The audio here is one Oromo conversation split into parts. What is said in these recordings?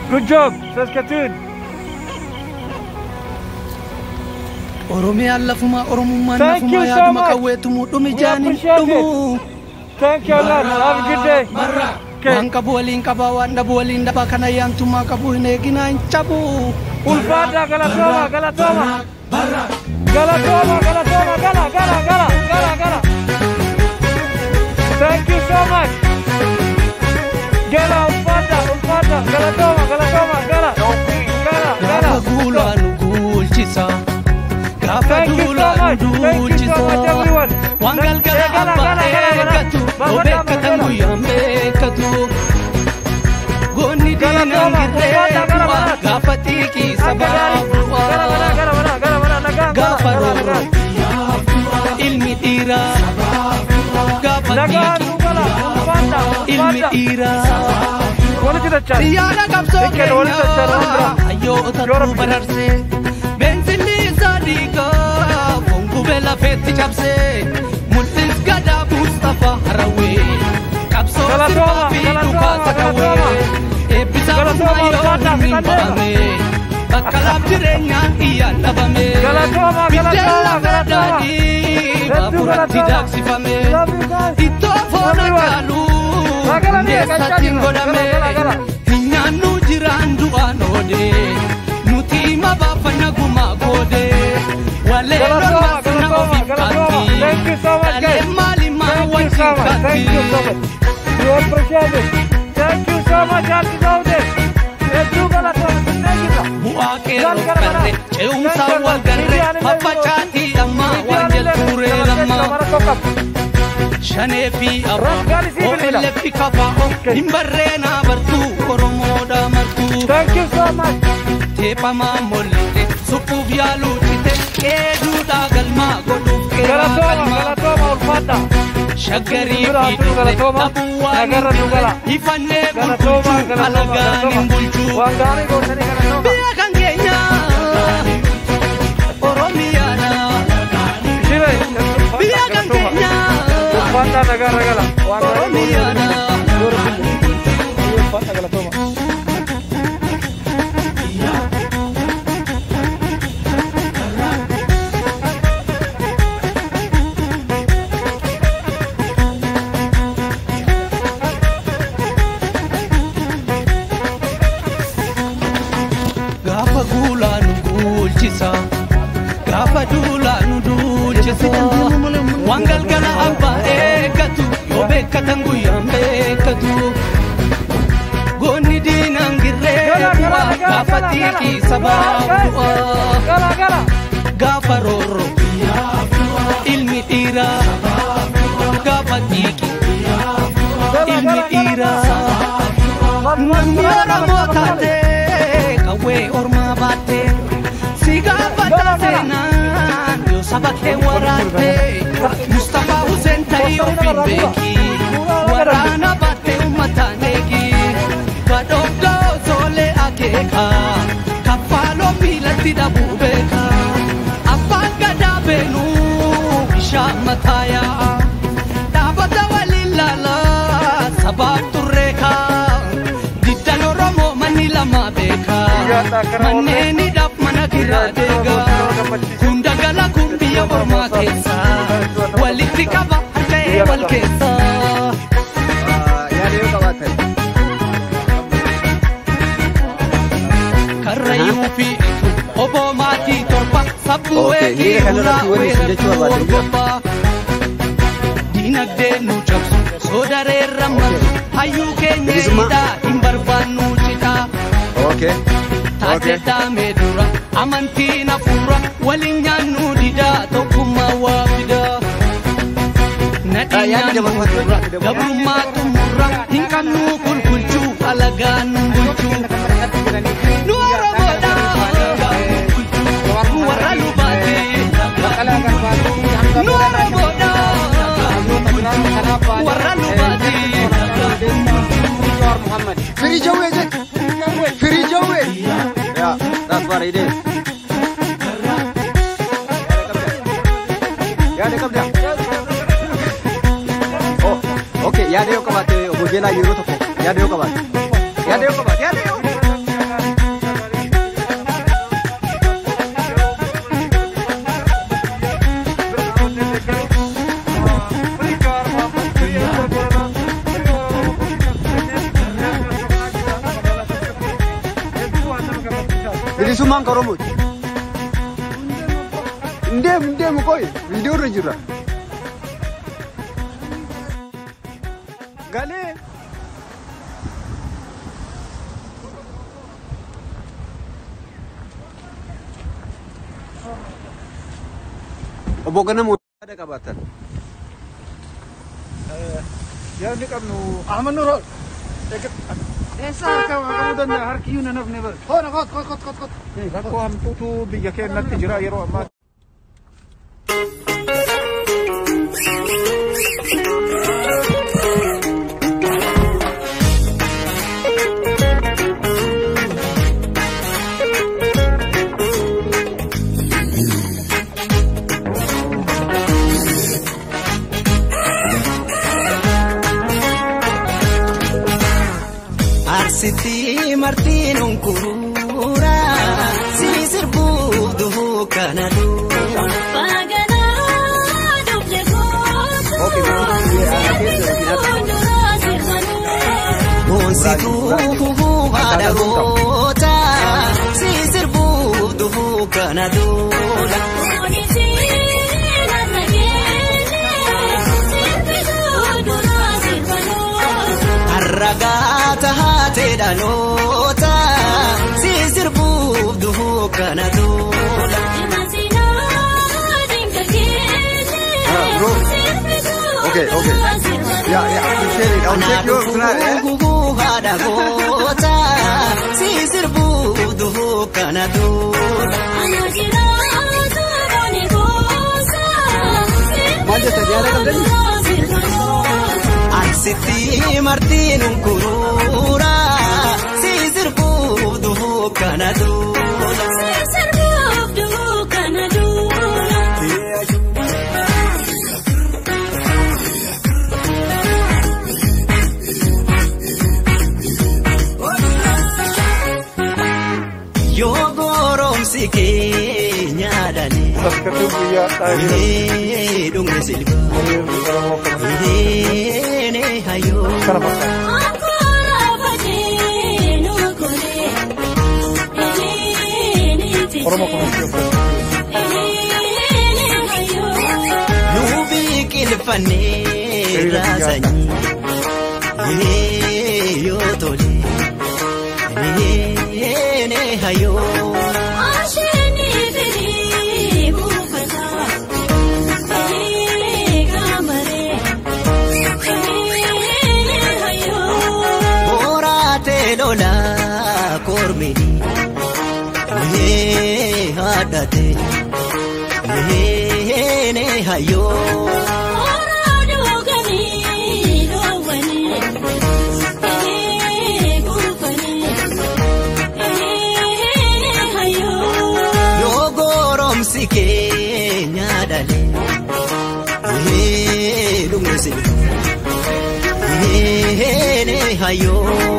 Good job, Saskatoon. Oromiyaan lafuma, Oromummaan Thank nafuma, you so yaaduma much. qawweetumu dhumi We jaanin appreciate it. dhumu. Thank you a lot. Have a good day. Okay. Waan qabu waliin qabaa, waan dhabu waliin dhabaa, kana yaantummaa qabu hin eeginaa hin cabu. Ulfaadhaa, galatooma, galatooma. Galatooma, galatooma, gala, gala, gala, gala, gala. Thank you so much. Gala, ulfaadhaa, ulfaadhaa, galatooma, galatooma, gala. Gala, Gaafa gala. guulaa nu guulchisa. Gaafa Thank you so duulaa nu much. Thank you so much, duulchisa. everyone. Waan galgala Gala, abbaa gala, gala, gala. eeggatu. Yoo beekkatan guyyaan beekkatu. Goonni diinaan Galatooma, girree ulfaadhaa, gara bu'aa. manaa. Gaafa xiiqii Akka sabaa gaarii. Gara manaa, bu'aa. gara manaa, gara manaa, nagaan gala, Gaafa gala, roorroo nagaan. ilmi dhiiraa. Gaafa Nagaan xiiqii nu gala, ulfaadhaa, ilmi ulfaadhaa. dhiiraa. Walitti dachaan. Xiyyaara qabsoo Xiqqeen walitti dachaan waan keenyaa biraa. hayyoota Yoo Rabbi bararsee beensilli isaa dhiigaa foon gubee lafeetti cabsee mul'is gadaa Mustafaa Harawee qabsoo Galatooma, sirbaa fi galatooma, dhukaasa galatooma. qawwee eebbisaa Galatooma, humnaa yoo ulfaadhaa, humni hin fixanneerra. ba'ame bakka laaf jireenyaan iyyaan dhabame Galatooma, biddeen galatooma, lafa galatooma. daadhii Hedduu baaburatti galatooma. daaksifame Love you guys. ittoo foon Everyone. akaaluu Gala, hundeessatti hin godhame. gala, gala. Hin nyaannu jiraan du'aan oode, nuti hima baafanna gumaa goode, walee Galatooma, lolmaasina galatooma, ofiif galatooma. kaatti, Thank you so much, guys. dhalee maalimaa Thank you wajjin so much. Thank you so kaatti. much. We appreciate it. Thank you so much, Auntie Daude. Hedduu galatooma. Sinnee jirra. Bu'aa qeerroo Gala, gala, qarre gala. ce'umsaa Thank you, wal garre Miidiyaan illee faffacaatii dhammaa waan Miidiyaan illee jaltuuree lammaa. Shanee fi abbaa Raskaan isii bilbila. OLF kafaa hin barreenaa bartuu Oromoodha martuu. Thank you so much. Teephamaa mollite suphuuf yaaluu cite qeeduudhaa galmaa godhuuf qeeraa Galatooma, qalmaa. galatooma, ulfaadhaa. Shaggarii Bira fi haa turu, galatooma. dhabuu waan hin Nagarra nu jirre gala. ifannee Galatooma, bulchuu galatooma, alagaan hin galatooma. bulchuu. Waan gaarii gootanii, galatooma. Biyya kan keenya Oromiyaadha. Ishiree, Biyya kan galatooma. keenya Ulfaadhaa, nagarra gala. Waan gaarii Oromiyaadha. gootanii. Ulfaadhaa, galatooma. Gaafa guulaa nu guulchisa. Gaafa duulaa nu duulchisa. Waan galgala abbaa eeggatu yoo beekkatan guyyaan beekkatu. Goonni diinaan girree Gala, gala, bu'aa gala, gaafa gala, gala. xiiqii sabaa bu'aa. Gala, gala. Gaafa roorroo ilmi dhiiraa gaafa xiiqii Gala, ilmi gala, gala, dhiiraa. gala. Namni Oromoo taate qawwee ormaa baatte si gaafata seenaan yoo saba kee waraatte Mustafaa Hussein ta'ii ofiin beeki waraana baatte uummataan eegi badhoofdoo soolee akeeka kaffaaloo miilatti dhabuu beeka abbaan gadaa beenuu bishaan mataa yaa'a dhaabota waliin laalaa sabaaf turreeka diddan Oromoo manni lama beeka manneen hidhaaf mana kiraa deega hunda gala kun biyya ormaa keessa walitti qaba harka'ee wal keessa. Yaada yoo qabaatan. Karrayyuu fi oboo maatii 7 sabbuu Okay, eegii hiriira kanarratti ulaa wanni isin jechuu weerartuu barbaaddan jira? orgobbaa. Dinagdee nu cabsu soodareerra marsu hayyuu keenya Bilisummaa. hidhaa hin barbaannu citaa. Okay. Taatee daamee dura amantiin hafuura waliin nyaannu didaa tokkummaa waa fidaa. Nadhii Yaadni nyaannu dabarfatu. dura gabrummaa xumurra hin qabnu kulkulchuu alagaa nu bulchuu. Nu Oromoodha nu warra lubaati. Nu Oromoodha warra lubaati. Free Jawwe jedhe. Free Jawwe. Yeah, that's what it is. Yaada qabda. Oh, okay, yaada yoo qabaatte obbo Jeelaa yeroo tokko yaada yoo qabaatte. Yaada yoo qabaatte, yaada yoo. Bilisummaan kan Oromooti. Hin deemu hin deemu qoy viidiyoo irra jira. Galee. Obbo Gannamoo yaada qabaatan. Yaadni qabnu Ahmad Nuur Eessa harka qabuu danda'a? Harki iyyuu nan hafne bara. Hoona kot kot kot kot kot. Rakkoo hamtuutu biyya keenyatti jira yeroo ammaa. Arsitti martiin onkuura si sirbuuf duhuu kana duuba. Boonsituu haadha goota si sirbuuf duhuu kana duuba. Harragaata haatee dhaloota si sirbuuf duhuu kana duula. Bro. Okay, okay. Yeah, yeah, appreciate it. I'll take yours tonight, eh? Haadha goota si sirbuuf duhuu kana duula. Maal jetta yaada qabdanii? Arsitti martiin unkuruura si sirbuuf duhuu kana duula. Yoo goromsi keenya dhalee. Saskattuu guyyaa Ee dhumni silba. Oromoo kana Ee nee hayyoo. kana fakkaata. Oromoo community of Nu biqilfannee raasanii. Ee yoo tole. Ee nee hayyoo. Boraatee lolaa kormini. Ee haadhate. Ee nee hayyoo. Yoo goromsi keenya dhalee. Ee dhumni silba. Ee nee hayyoo.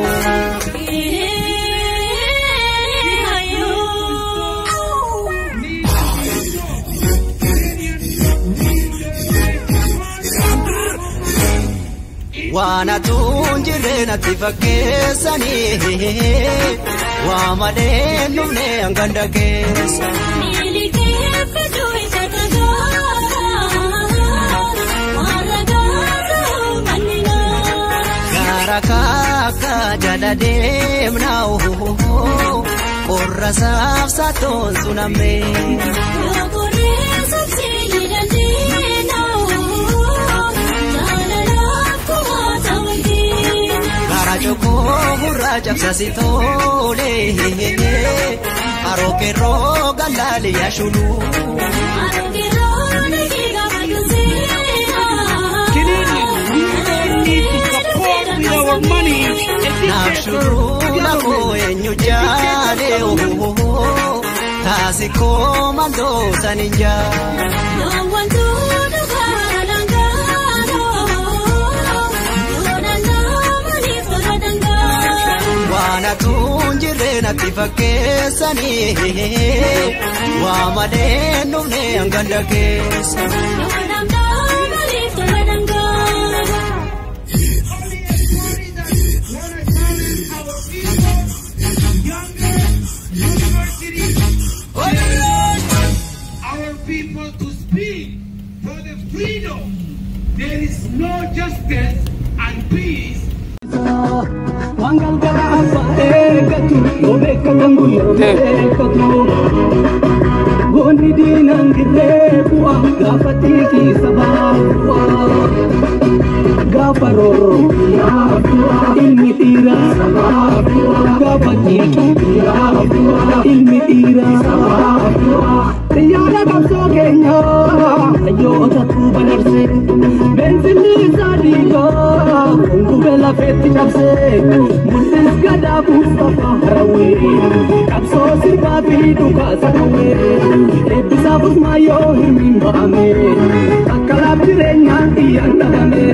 Waan atuun jirree natti fakkeessanii waa malee dhumne hanganda keessa. Gaara kaaka jala deemna qorra saafsatoon sunammee. Gaara chokoo gurraacha cabsasi tole haroo kerroo galaali yaashulu. Canadians, we don't need to support with our money a dictator. Naaf lafoo eenyu jaale taasikoo mandoo sanin jaa. Waan atuun jirree natti fakkeessanii waa malee dhumne hanganda keessa. University is no justice and peace. Waan galgala abbaa eeggatu yoo beekkatan guyyaa beekkatu. Goonni diinaan dirree bu'a gaafa xiiqii sabaa bu'a. Gaafa roorroo ilmi dhiiraa sabaa gaafa xiiqii ilmi dhiiraa sabaa. Xiyyaara qabsoo keenyaa hayyoota tuuba darsee beensilli isaa dhiigaa gungube lafeetti cabsee mul'is gadaa Mustafaa Harawee qabsoo sirbaa fi dhukaasa dhawee eebbisaaf Usmaayyoo hirmiin ba'ame akka laaf jireenyaan xiyyaan dhabame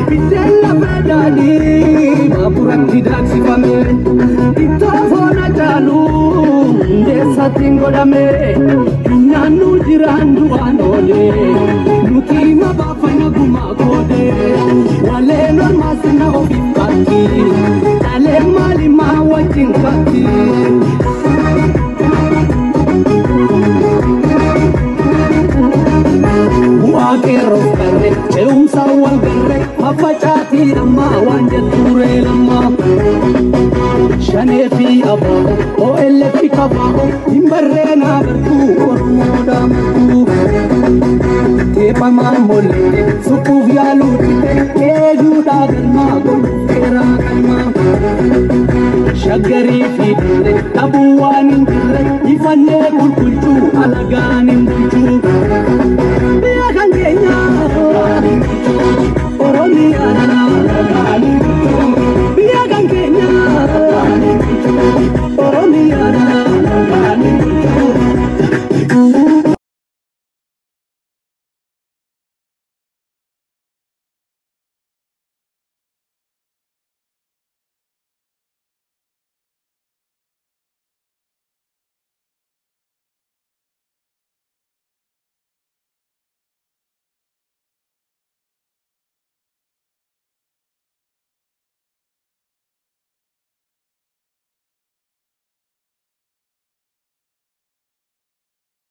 biddeen lafee daadhii baaburatti daaksifame ittoo foon Hacaaluu hundeessaatiin godhame nyaannu jiraan du'aan oole nuti mabaafana gumaa koode waleen ormaa sirna ofiif kaatti dhalee maalimaa wajjin kaatti. Bu'aa qeerroof qarree ce'umsaa wal garree faffacaatii ammaa waan jettuuree lammaa. Shanee fi aboo OLF fi kabaa'oo hin barreenaa bartuu Oromoo daamattuu. Teephamaan mollee suphuuf yaaluu dhibee eeguudhaa galmaa godhuuf qeeraa qalmaa. Shaggarii fi dirree dhabuu waan hin